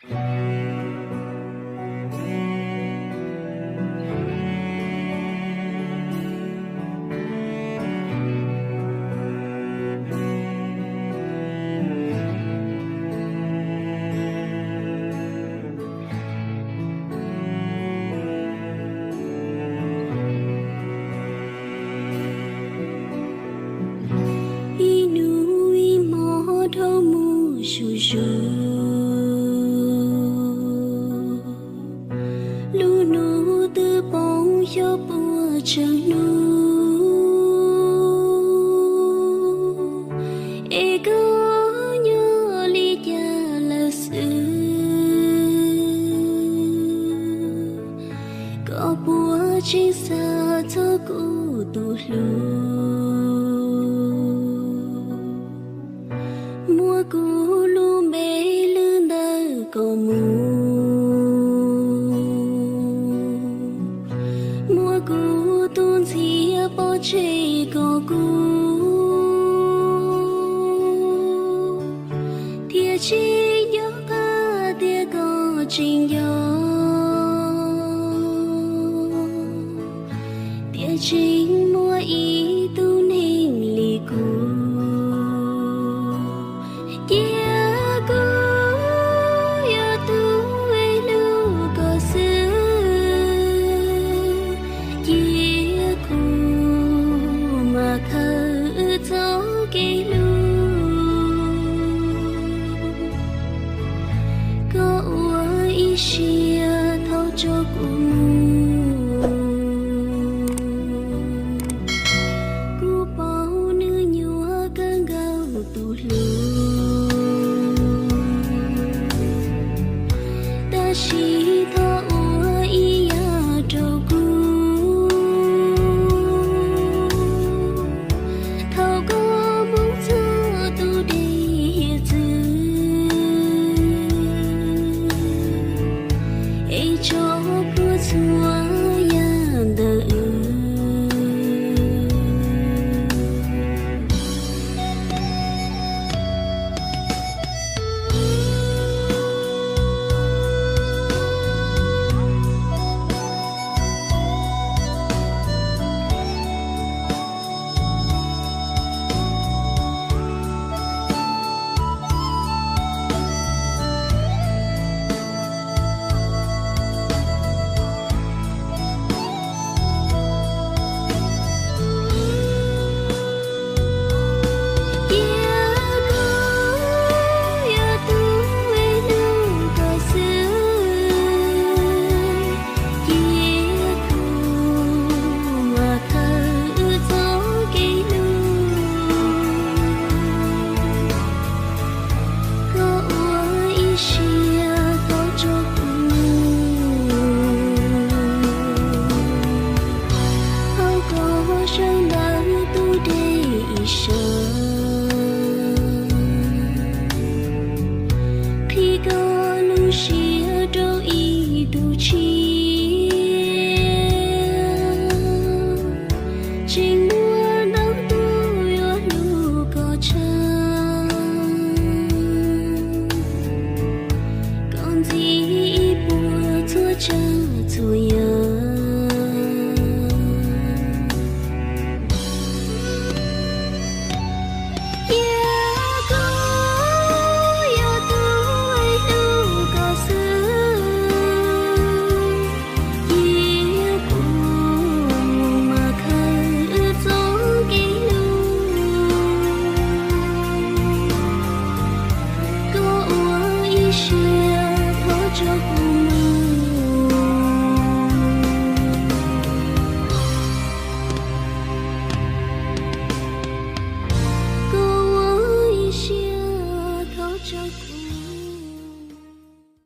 Ib hnub ib hmo dhau mus zuj zus, lub hnub twb poob xyov puas tsawg hnub, es koj nyob li cas lawm xwb? Koj puas tseem xav txog kuv tus hlub? Muab kuv lub npe lwb ntawm koj mus, muab kuv tus ntxhiab pov tseg kom kub, thiaj tsis nco qab tias koj tseem nco, tiam sis muaj ib tug neeg li kuv. Cia kuv yog tus hlub koj xwb, cia kuv mam khaws wb txoj kev hlub. Koj ua ib siab thauj tso kuv mus, kuv paub nws nyuaj kawg nkaus tus hlub, tab sis thov ua ib yam rau kuv. Thaum koj mus txog tus dej hiav txwv, es tso plhuav txhua yam ntawm wb. Cia kuv yog tus hlub koj xwb, cia kuv mam khaws wb txoj kev hlub. Koj ua ib siab thauj tso kuv mus, thauj koj sawv ntawm tus dej ib sawv, qhib koj lub siab rau ib tug tshiab. Tseem muaj ntau tus yuav hlub koj tshaj, koj ntxiv ib puas txhua tsav txhua yam. Cia kuv yog tus hlub koj xwb, cia kuv mam khaws wb txoj kev hlub. Koj ua ib siab